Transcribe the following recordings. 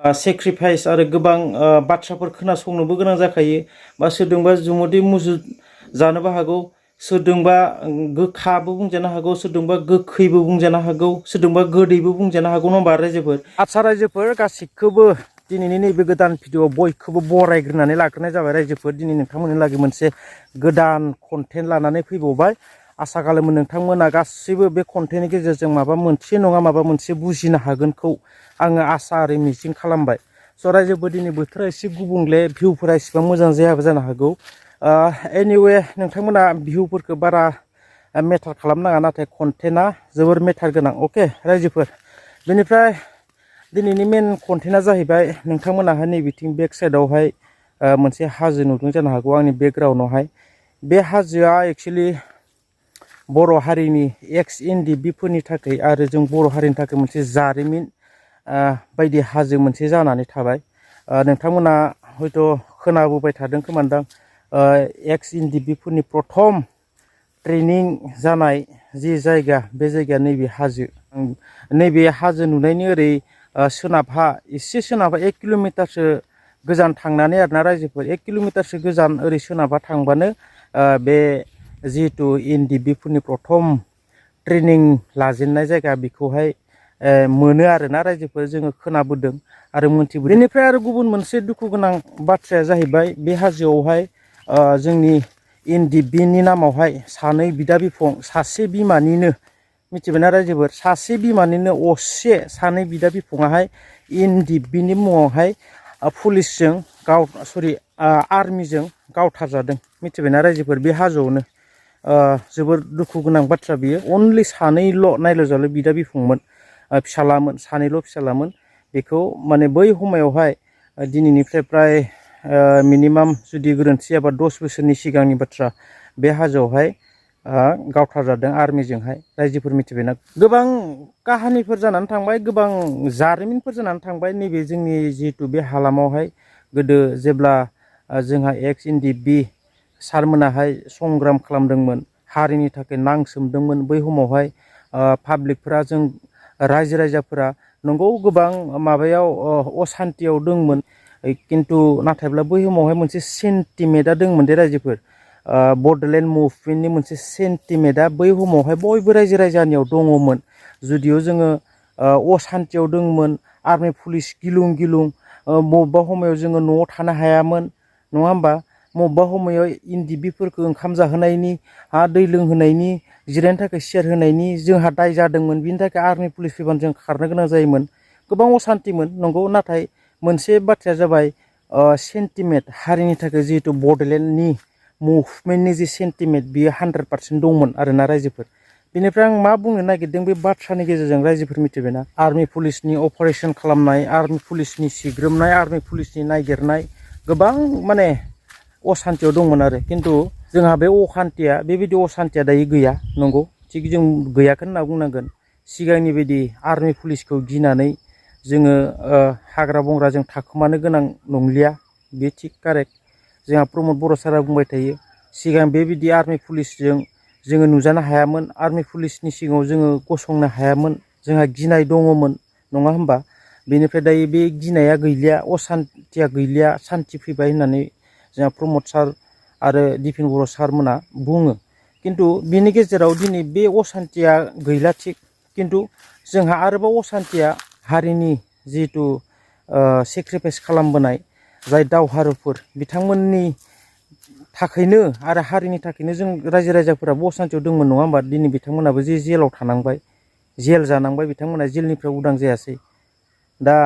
sacrifice आरो गोबां बाथ्राफोर खोनासंनोबो गोनां जाखायो बा सोरजोंबा जुमुदै मुजु जानोबो हागौ सोरजोंबा गोखाबो बुंजानो हागौ सोरजोंबा गोखैबो बुंजानो हागौ सोरजोंबा गोदैबो बुंजानो हागौ नङा होमबा रायजोफोर आदसा रायजोफोर गासिखौबो दिनैनि नैबे गोदान भिडिअ बयखौबो बरायग्रोनानै लाग्रोनाय जाबाय रायजोफोर दिनै नोंथांमोननि लागै मोनसे गोदान कन्टेन्ट लानानै फैबावबाय आसा खालामो नोंथांमोना गासिबो बे कन्टेन्टनि गेजेरजों माबा मोनसे नङा माबा मोनसे बुजिनो हागोनखौ आङो आसा आरो मिजिं खालामबाय स' रायजोफोर दिनै बोथोरा एसे गुबुंले भिउफोरा एसेबां मोजां जायाबो जानो हागौ एनिवे नोंथांमोना भिउफोरखौ बारा मेटार खालामनाङा नाथाय कन्टेन्टआ जोबोर मेटार गोनां अके रायजोफोर बेनिफ्राय दिनैनि मेन कन्टेन्टआ जाहैबाय नोंथांमोनाहाय नैबेथिं बेक साइडआवहाय मोनसे हाजो नुदों जानो हागौ आंनि बेकग्राउन्डआवहाय बे हाजोआ एक्सुवेलि बर' हारिनि एक्स एनडिबिफोरनि थाखाय आरो जों बर' हारिनि थाखाय मोनसे जारिमिन बायदि हाजो मोनसे जानानै थाबाय नोंथांमोना हयथ' खोनाबोबाय थादों खोमादां एक्स एनडिबिफोरनि प्रथम ट्रेनिं जानाय जि जायगा बे जायगाया नैबे हाजो नैबे हाजो नुनायनि ओरै सोनाबहा एसे सोनाबहा 1 किल'मिटारसो गोजान थांनानै आरोना रायजोफोर 1 किल'मिटारसो गोजान ओरै सोनाबहा थांबानो बे जिहेतु एनडिबिफोरनि प्रथम ट्रेनिं लाजेननाय जायगा बेखौहाय मोनो आरोना रायजोफोर जोङो खोनाबोदों आरो मोनथिबोदों बेनिफ्राय आरो गुबुन मोनसे दुखु गोनां बाथ्राया जाहैबाय बे हाजोआवहाय जोंनि एनडिबिनि नामावहाय सानै बिदा बिफं सासे बिमानिनो मिथिबायना रायजोफोर सासे बिमानिनो असे सानै बिदा बिफङाहाय एनडिबिनि मुङावहाय पुलिसजों आर्मिजों गावथारजादों मिथिबायना रायजोफोर बे हाजोआवनो जोबोर दुखु गोनां बाथ्रा बियो अनलि सानैल' नायल' जाल' बिदा बिफंमोन फिसालामोन सानैल' फिसालामोन बेखौ माने बै समायावहाय दिनैनिफ्राय प्राय मिनिमाम जुदि गोरोन्थि जायाबा 10 बोसोरनि सिगांनि बाथ्रा बे हाजोआवहाय गावथारजादों आर्मिजोंहाय रायजोफोर मिथिबायना गोबां काहानिफोर जानानै थांबाय गोबां जारिमिनफोर जानानै थांबाय नैबे जोंनि जिहेतु बे हालामावहाय गोदो जेब्ला जोंहा एक्स एनडिबि सारमोनाहाय संग्राम खालामदोंमोन हारिनि थाखाय नांसोमदोंमोन बै समावहाय पाब्लिकफोरा जों रायजो राजाफोरा नंगौ गोबां माबायाव असान्तियाव दंमोन किन्तु नाथायब्ला बै समावहाय मोनसे सेन्टिमेन्टआ दंमोन दे रायजोफोर बड'लेण्ड मुभमेन्टनि मोनसे सेन्टिमेन्टआ बै समावहाय बयबो रायजो राजानियाव दङमोन जुदिअ जोङो असान्तियाव दंमोन आर्मि पुलिस गिलुं गिलुं बबेबा समायाव जोङो न'आव थानो हायामोन नङा होमबा बबेबा समायाव एनडिबिफोरखौ ओंखाम जाहोनायनि दै लोंहोनायनि जिरायनो थाखाय सियार होनायनि जोंहा दाय जादोंमोन बिनि थाखाय आर्मि पुलिस फैबानो जों खारनो गोनां जायोमोन गोबां असान्तिमोन नंगौ नाथाय मोनसे बाथ्राया जाबाय सेन्टिमेन्ट हारिनि थाखाय जिहेतु बड'लेण्डनि मुभमेन्टनि जि सेन्टिमेन्ट बियो 100% दंमोन आरोना रायजोफोर बेनिफ्राय आं मा बुंनो नागिरदों बे बाथ्रानि गेजेरजों रायजोफोर मिथिबायना आर्मि पुलिसनि अपारेशन खालामनाय आर्मि पुलिसनि सिग्रोमनाय आर्मि पुलिसनि नागिरनाय गोबां माने असान्तियाव दंमोन आरो किन्तु जोंहा बे अखान्तिया बेबायदि असान्तिया दायो गैया नंगौ थिग जों गैयाखौनो होनना बुंनांगोन सिगांनि बायदि आर्मि पुलिसखौ गिनानै जोङो हाग्रा बंग्राजों थाखोमानो गोनां नंलिया बे थिग कारेक्ट जोंहा प्रमद बर' सारा बुंबाय थायो सिगां बेबायदि आर्मि पुलिसजों जोङो नुजानो हायामोन आर्मि पुलिसनि सिगाङाव जोङो गसंनो हायामोन जोंहा गिनाय दङमोन नङा होमबा बेनिफ्राय दायो बे गिनाया गैलिया असान्तिया गैलिया सान्ति फैबाय होननानै जोंहा प्रमद सार आरो दिपेन बर' सारमोना बुङो किन्तु बिनि गेजेराव दिनै बे असान्तिया गैला थिग किन्तु जोंहा आरोबाव असान्तिया हारिनि जिहेतु सेक्रिफाइस खालामबोनाय जाय दावहारुफोर बिथांमोननि थाखायनो आरो हारिनि थाखायनो जों रायजो राजाफोराबो असान्तियाव दंमोन नङा होमबा दिनै बिथांमोनाबो जे जेलाव थानांबाय जेल जानांबाय बिथांमोना जेलनिफ्राय उदां जायासै दा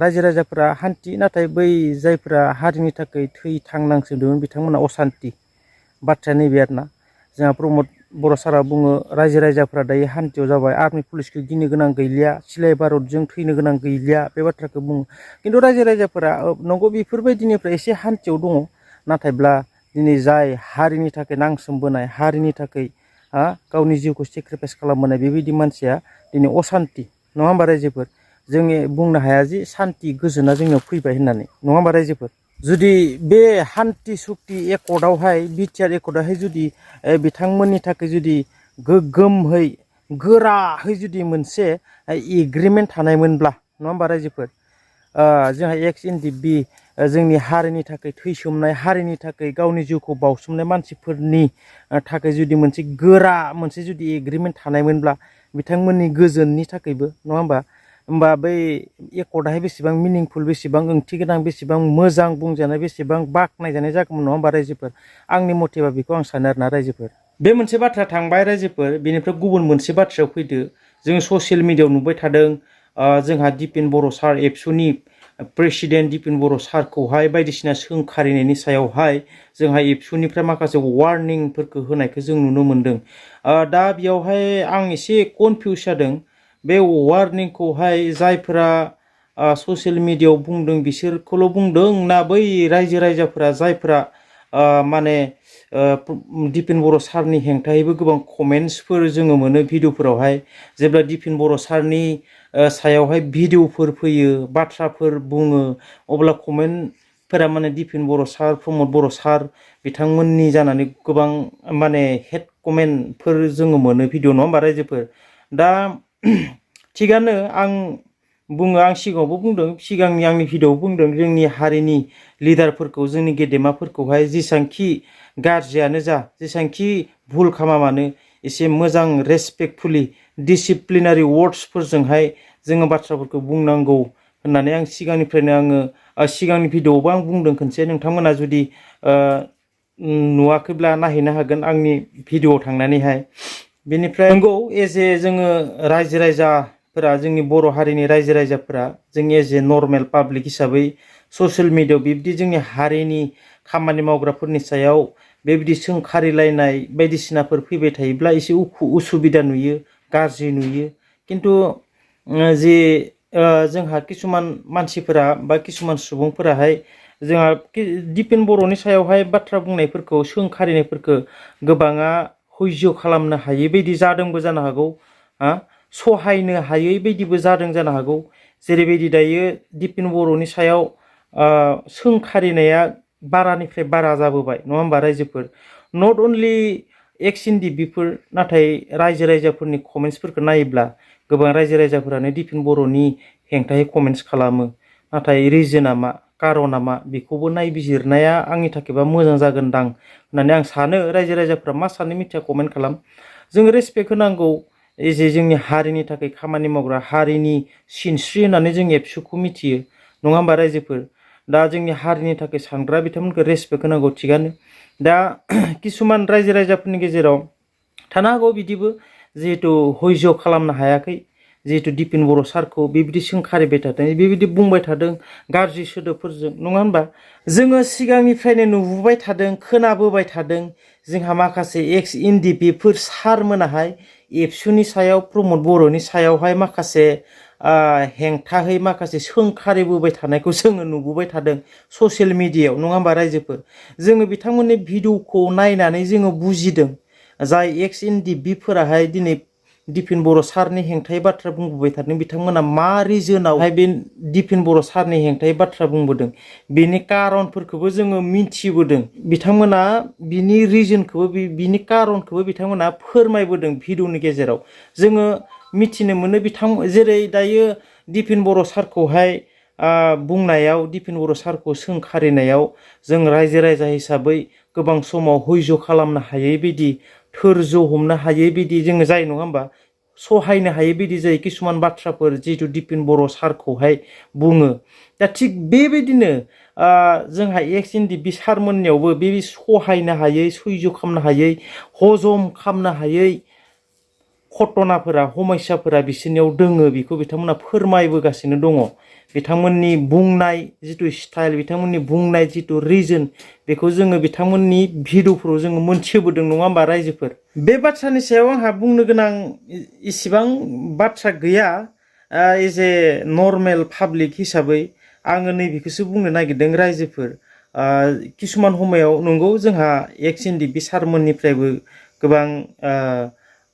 रायजो राजाफोरा हान्थि नाथाय बै जायफोरा हारिनि थाखाय थै थांनांसोदोंमोन बिथांमोना असान्ति बाथ्राया नैबे आरोना जोंहा प्रमद बर' सारा बुङो रायजो राजाफोरा दायो हान्थियाव जाबाय आर्मि पुलिसखौ गिनो गोनां गैलिया सिलाय बारुदजों थैनो गोनां गैलिया बे बाथ्राखौ बुङो किन्तु रायजो राजाफोरा नंगौ बेफोरबायदिनिफ्राय एसे हान्थियाव दङ नाथायब्ला दिनै जाय हारिनि थाखाय नांसोमबोनाय हारिनि थाखाय गावनि जिउखौ सेक्रिफाइस खालामबोनाय बेबायदि मानसिया दिनै असान्ति नङा होमबा रायजोफोर जोङो बुंनो हाया जे सान्ति गोजोना जोंनियाव फैबाय होननानै नङा होमबा रायजोफोर जुदि बे हान्ति सुक्ति एकर्डआवहाय बिटिआर एकर्डआवहाय जुदि बिथांमोननि थाखाय जुदि गोग्गोमहै गोराहै जुदि मोनसे एग्रिमेन्ट थानायमोनब्ला नङा होमबा रायजोफोर जोंहा एक्स एनडिपि जोंनि हारिनि थाखाय थैसोमनाय हारिनि थाखाय गावनि जिउखौ बावसोमनाय मानसिफोरनि थाखाय जुदि मोनसे गोरा मोनसे जुदि एग्रिमेन्ट थानायमोनब्ला बिथांमोननि गोजोननि थाखायबो नङा होमबा बै एकर्डआहाय बेसेबां मिनिंफुल बेसेबां ओंथि गोनां बेसेबां मोजां बुंजानाय बेसेबां बाख्नायजानाय जागौमोन नङा होमबा रायजोफोर आंनि मथेबा बेखौ आं सानो आरोना रायजोफोर बे मोनसे बाथ्रा थांबाय रायजोफोर बेनिफ्राय गुबुन मोनसे बाथ्रायाव फैदो जों ससियेल मिडियायाव नुबाय थादों जोंहा दिपेन बर' सार एबसुनि प्रेसिडेन्ट दिपेन बर' सारखौहाय बायदिसिना सोंखारिनायनि सायावहाय जोंहा एबसुनिफ्राय माखासे वार्निंफोरखौ होनायखौ जों नुनो मोनदों दा बेयावहाय आं एसे कनफिउस जादों बे वार्निंखौहाय जायफोरा ससियेल मिडियायाव बुंदों बिसोरखौल' बुंदों ना बै रायजो राजाफोरा जायफोरा माने दिपेन बर' सारनि हेंथायैबो गोबां कमेन्ट्सफोर जोङो मोनो भिडिअफोरावहाय जेब्ला दिपेन बर' सारनि सायावहाय भिडिअफोर फैयो बाथ्राफोर बुङो अब्ला कमेन्टफोरा माने दिपेन बर' सार प्रमद बर' सार बिथांमोननि जानानै गोबां माने हेड कमेन्टफोर जोङो मोनो भिडिअ नङा होमबा रायजोफोर दा थिगानो आं बुङो आं सिगाङावबो बुंदों सिगांनि आंनि भिडिअआव बुंदों जोंनि हारिनि लिडारफोरखौ जोंनि गेदेमाफोरखौहाय जेसांखि गाज्रियानो जा जेसांखि भुल खामा मानो एसे मोजां रेसपेक्टफुलि डिसिप्लिनारि वर्ड्सफोरजोंहाय जोङो बाथ्राफोरखौ बुंनांगौ होननानै आं सिगांनिफ्रायनो आङो सिगांनि भिडिअआवबो आं बुंदों खनसे नोंथांमोना जुदि नुवाखैब्ला नायहैनो हागोन आंनि भिडिअआव थांनानैहाय बेनिफ्राय नंगौ एज ए जोङो रायजो राजाफोरा जोंनि बर' हारिनि रायजो राजाफोरा जों एज ए नर्मेल पाब्लिक हिसाबै ससियेल मिडियायाव बिब्दि जोंनि हारिनि खामानि मावग्राफोरनि सायाव बेबायदि सोंखारिलायनाय बायदिसिनाफोर फैबाय थायोब्ला एसे उसुबिदा नुयो गाज्रि नुयो खिन्थु जे जोंहा किसुमान मानसिफोरा बा किसुमान सुबुंफोराहाय जोंहा दिपेन बर'नि सायावहाय बाथ्रा बुंनायफोरखौ सोंखारिनायफोरखौ गोबाङा हयज' खालामनो हायै बायदि जादोंबो जानो हागौ सहायनो हायै बायदिबो जादों जानो हागौ जेरैबायदि दायो दिपेन बर'नि सायाव सोंखारिनाया बारानिफ्राय बारा जाबोबाय नङा होमबा रायजोफोर नट अनलि एक्स एनडिपिफोर नाथाय रायजो राजाफोरनि कमेन्ट्सफोरखौ नायोब्ला गोबां रायजो राजाफोरानो दिपेन बर'नि हेंथायै कमेन्ट्स खालामो नाथाय रिजोना मा कारना मा बेखौबो नायबिजिरनाया आंनि थाखायबा मोजां जागोनदां होननानै आं सानो रायजो राजाफोरा मा सानो मिथिया कमेन्ट खालाम जों रेसपेक्ट होनांगौ जे जोंनि हारिनि थाखाय खामानि मावग्रा हारिनि सिनस्रि होननानै जों एबसुखौ मिथियो नङा होमबा रायजोफोर दा जोंनि हारिनि थाखाय सानग्रा बिथांमोनखौ रेसपेक्ट होनांगौ थिगानो दा किसुमान रायजो राजाफोरनि गेजेराव थानो हागौ बिदिबो जिहेतु हयज' खालामनो हायाखै जिहेतु दिपेन बर' सारखौ बेबायदि सोंखारिबाय थादों बेबायदि बुंबाय थादों गाज्रि सोदोबफोरजों नङा होनबा जोङो सिगांनिफ्रायनो नुबोबाय थादों खोनाबोबाय थादों जोंहा माखासे एक्स एनडिपिफोर सारमोनाहाय एबसुनि सायाव प्रमद बर'नि सायावहाय माखासे हेंथाहै माखासे सोंखारिबोबाय थानायखौ जोङो नुबोबाय थादों ससियेल मिडियायाव नङा होमबा रायजोफोर जोङो बिथांमोननि भिडिअखौ नायनानै जोङो बुजिदों जाय एक्स एनडिपिफोराहाय दिनै दिपेन बर' सारनि हेंथायै बाथ्रा बुंबोबाय थादों बिथांमोना मा रिजोनावहाय बे दिपेन बर' सारनि हेंथायै बाथ्रा बुंबोदों बेनि कारनफोरखौबो जोङो मिथिबोदों बिथांमोना बिनि रिजोनखौबो बिनि कारनखौबो बिथांमोना फोरमायबोदों भिडिअनि गेजेराव जोङो मिथिनो मोनो जेरै दायो दिपेन बर' सारखौहाय बुंनायाव दिपेन बर' सारखौ सोंखारिनायाव जों रायजो राजा हिसाबै गोबां समाव हयज' खालामनो हायै बायदि धोरज' हमनो हायै बायदि जोङो जायो नङा होमबा सहायनो हायै बायदि जायो किसुमान बाथ्राफोर जिहेतु दिपेन बर' सारखौहाय बुङो दा थिग बेबायदिनो जोंहा एक्स एनडिपि सारमोननियावबो बे सहायनो हायै सैज' खालामनो हायै हजम खालामनो हायै घटनाफोरा समस्याफोरा बिसोरनियाव दोङो बेखौ बिथांमोना फोरमायबोगासिनो दङ बिथांमोननि बुंनाय जिथु स्टाइल बिथांमोननि बुंनाय जिथु रिजन बेखौ जोङो बिथांमोननि भिडिअफोराव जोङो मोनथिबोदों नङा होमबा रायजोफोर बे बाथ्रानि सायाव आंहा बुंनो गोनां इसिबां बाथ्रा गैया एज ए नर्मेल पाब्लिक हिसाबै आङो नैबेखौसो बुंनो नागिरदों रायजोफोर किसुमान समायाव नंगौ जोंहा एक्स एनडिपि सारमोननिफ्रायबो गोबां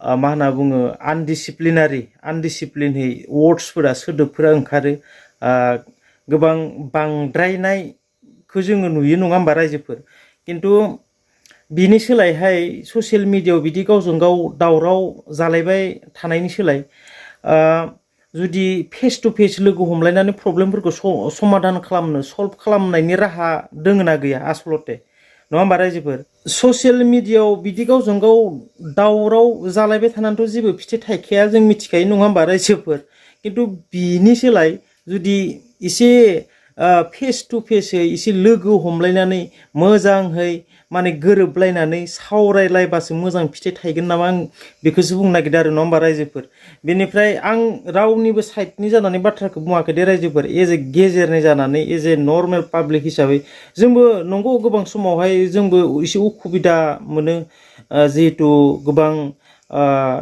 मा होनना बुङो आनडिसिप्लिनहै वर्ड्सफोरा सोदोबफोरा ओंखारो गोबां बांद्रायनायखौ जोङो नुयो नङा होमबा रायजोफोर खिन्थु बिनि सोलायहाय ससियेल मिडियायाव बिदि गावजों गाव दावराव जालायबाय थानायनि सोलाय जुदि फेस टु फेस लोगो हमलायनानै प्रब्लेमफोरखौ समाधान खालामनो सल्भ खालामनायनि राहा दोङो ना गैया आसलते नङा होमबा रायजोफोर ससियेल मिडियायाव बिदि गावजों गाव दावराव जालायबाय थानानैथ' जेबो फिथाइ थाइखाया जों मिथिखायो नङा होमबा रायजोफोर खिन्थु बिनि सोलाय जुदि एसे फेस टु फेसै एसे लोगो हमलायनानै मोजाङै माने गोरोबलायनानै सावरायलायबासो मोजां फिथाइ थायगोन नामा आं बेखौसो बुंनो नागिरदों आरो नङा होमबा रायजोफोर बेनिफ्राय आं रावनिबो साइडनि जानानै बाथ्राखौ बुङाखै दे रायजोफोर एज ए गेजेरनि जानानै एज ए नर्मेल पाब्लिक हिसाबै जोंबो नंगौ गोबां समावहाय जोंबो एसे उसुबिदा मोनो जिहेतु गोबां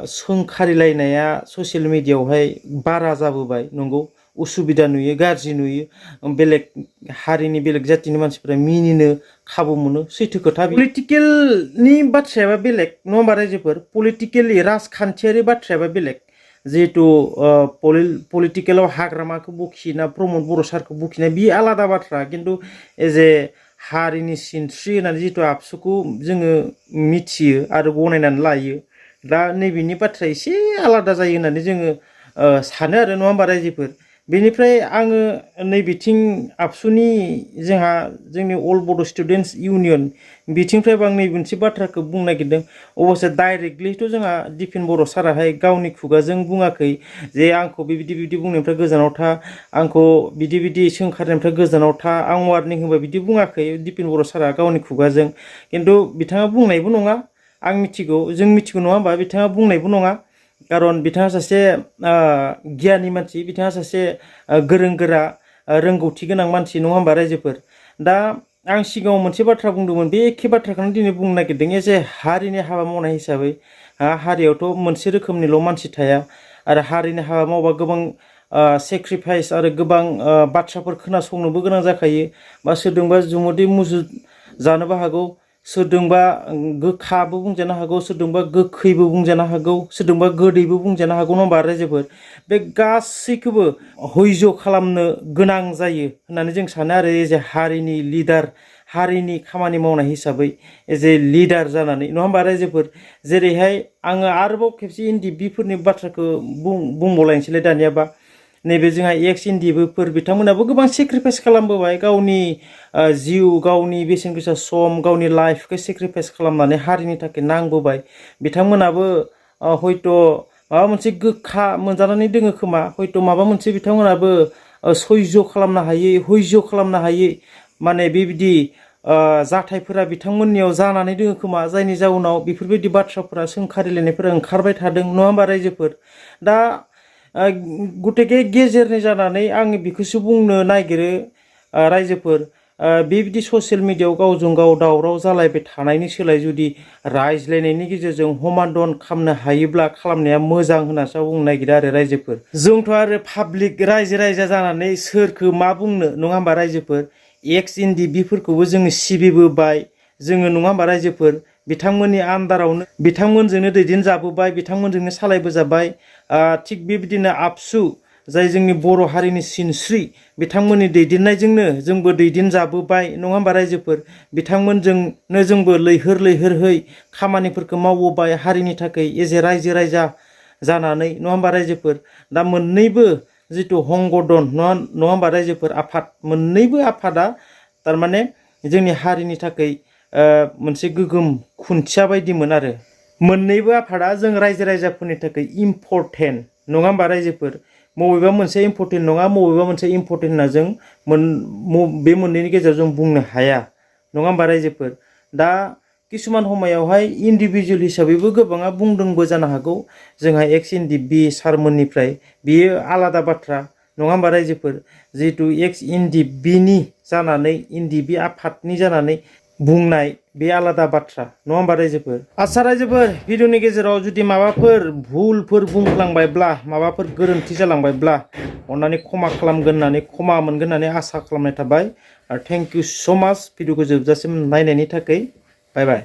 सोंखारिलायनाया ससियेल मिडियायावहाय बारा जाबोबाय नंगौ उसुबिदा नुयो गाज्रि नुयो बेलेग हारिनि बेलेग जातिनि मानसिफोरा मिनिनो खाबु मोनो सैथो खोथा पलिटिकेलनि बाथ्रायाबा बेलेग नङा होमबा रायजोफोर पलिटिकेलि राजखान्थियारि बाथ्रायाबा बेलेग जिहेतु पलिटिकेलाव हाग्रामाखौ बखिना प्रमद बर' सारखौ बखिनाय बे आलादा बाथ्रा खिन्थु एज ए हारिनि सिनस्रि होननानै जितु आबसुखौ जोङो मिथियो आरो गनायनानै लायो दा नैबेनि बाथ्राया एसे आलादा जायो होननानै जोङो सानो आरो नङा होमबा रायजोफोर बेनिफ्राय आङो नैबेथिं आबसुनि जोंनि अल बड' स्टुडेन्टस इउनियन बिथिंनिफ्रायबो आं नैबे मोनसे बाथ्राखौ बुंनो नागिरदों अबसे डाइरेक्टलिथ' जोंहा दिपेन बर' साराहाय गावनि खुगाजों बुङाखै जे आंखौ बिदि बुंनायनिफ्राय गोजानाव था आंखौ बिदि सोंखारनायनिफ्राय गोजानाव था आं वार्निं होबाय बिदि बुङाखै दिपेन बर' सारा गावनि खुगाजों खिन्थु बिथाङा बुंनायबो नङा आं मिथिगौ जों मिथिगौ नङा होमबा बिथाङा बुंनायबो नङा कारन बिथाङा सासे गियानि मानसि बिथाङा सासे गोरों गोरा रोंगौथि गोनां मानसि नङा होमबा रायजोफोर दा आं सिगाङाव मोनसे बाथ्रा बुंदोंमोन बे एखे बाथ्राखौनो दिनै बुंनो नागिरदों जे हारिनि हाबा मावनाय हिसाबै हारियावथ' मोनसे रोखोमनिल' मानसि थाया आरो हारिनि हाबा मावबा गोबां सेक्रिफाइस आरो गोबां बाथ्राफोर खोनासंनोबो गोनां जाखायो बा सोरजोंबा जुमुदै मुजु जानोबो हागौ सोरजोंबा गोखाबो बुंजानो हागौ सोरजोंबा गोखैबो बुंजानो हागौ सोरजोंबा गोदैबो बुंजानो हागौ नङा होमबा रायजोफोर बे गासैखौबो हयज' खालामनो गोनां जायो होननानै जों सानो आरो एज ए हारिनि लिडार हारिनि खामानि मावनाय हिसाबै एज ए लिडार जानानै नङा होमबा रायजोफोर जेरैहाय आङो आरोबाव खेबसे इन्डिबिफोरनि बाथ्राखौ बुंबावलायनोसैलाय दानियाबा नैबे जोंहा एक्स इन्डिबिफोर बिथांमोनाबो गोबां सेक्रिफाइस खालामबोबाय गावनि जिउ गावनि बेसेन गोसा सम गावनि लाइफखौ सेक्रिफाइस खालामनानै हारिनि थाखाय नांबोबाय बिथांमोनाबो हयथ' माबा मोनसे गोखा मोनजानानै दोङो खोमा हयथ' माबा मोनसे बिथांमोनाबो सयज' खालामनो हायै हयज' खालामनो हायै माने बेबायदि जाथायफोरा बिथांमोननियाव जानानै दोङो खोमा जायनि जाउनाव बेफोरबायदि बाथ्राफोरा सोंखारिलायनायफोरा ओंखारबाय थादों नङा होमबा रायजोफोर दा गथिखे गेजेरनि जानानै आं बेखौसो बुंनो नागिरो रायजोफोर बेबायदि ससियेल मिडियायाव गावजों गाव दावराव जालायबाय थानायनि सोलाय जुदि रायज्लायनायनि गेजेरजों समाधान खालामनो हायोब्ला खालामनाया मोजां होननासो बुंनो नागिरो आरो रायजोफोर जोंथ' आरो पाब्लिक रायजो राजा जानानै सोरखौ मा बुंनो नङा होमबा रायजोफोर एक्स इन्डिबिफोरखौबो जोङो सिबिबोबाय जोङो नङा होमबा रायजोफोर बिथांमोननि आन्दारावनो बिथांमोनजोंनो दैदेनजाबोबाय बिथांमोनजोंनो सालायबोजाबाय थिग बेबायदिनो आबसु जाय जोंनि बर' हारिनि सिनस्रि बिथांमोननि दैदेननायजोंनो जोंबो दैदेनजाबोबाय नङा होमबा रायजोफोर बिथांमोनजोंनो जोंबो लैहोरहै खामानिफोरखौ मावबोबाय हारिनि थाखाय एज ए रायजो राजा जानानै नङा होमबा रायजोफोर दा मोननैबो जिथु हंगदन नङा होमबा रायजोफोर आफाद मोननैबो आफादा थारमाने जोंनि हारिनि थाखाय मोनसे गोगोम खुन्थिया बायदिमोन आरो मोननैबो आफादा जों रायजो राजाफोरनि थाखाय इम्परटेन्ट नङा होमबा रायजोफोर बबेबा मोनसे इम्परटेन्ट नङा बबेबा मोनसे इम्परटेन्ट होनना जों बे मोननैनि गेजेराव जों बुंनो हाया नङा होमबा रायजोफोर दा किसुमान समायावहाय इन्डिभिजुवेल हिसाबैबो गोबाङा बुंदोंबो जानो हागौ जोंहा एक्स इन्डिबि सारमोननिफ्राय बेयो आलादा बाथ्रा नङा होमबा रायजोफोर जिहेतु एक्स इन्डिबिनि जानानै इन्डिबि आफादनि जानानै बुंनाय बे आलादा बाथ्रा नङा होमबा रायजोफोर आच्छा रायजोफोर भिडिअनि गेजेराव जुदि माबाफोर भुलफोर बुंफ्लांबायब्ला माबाफोर गोरोन्थि जालांबायब्ला अन्नानै क्षमा खालामगोन होननानै क्षमा मोनगोन होननानै आसा खालामनाय थाबाय आरो थेंक इउ स' माच भिडिअखौ जोबजासिम नायनायनि थाखाय बाय बाय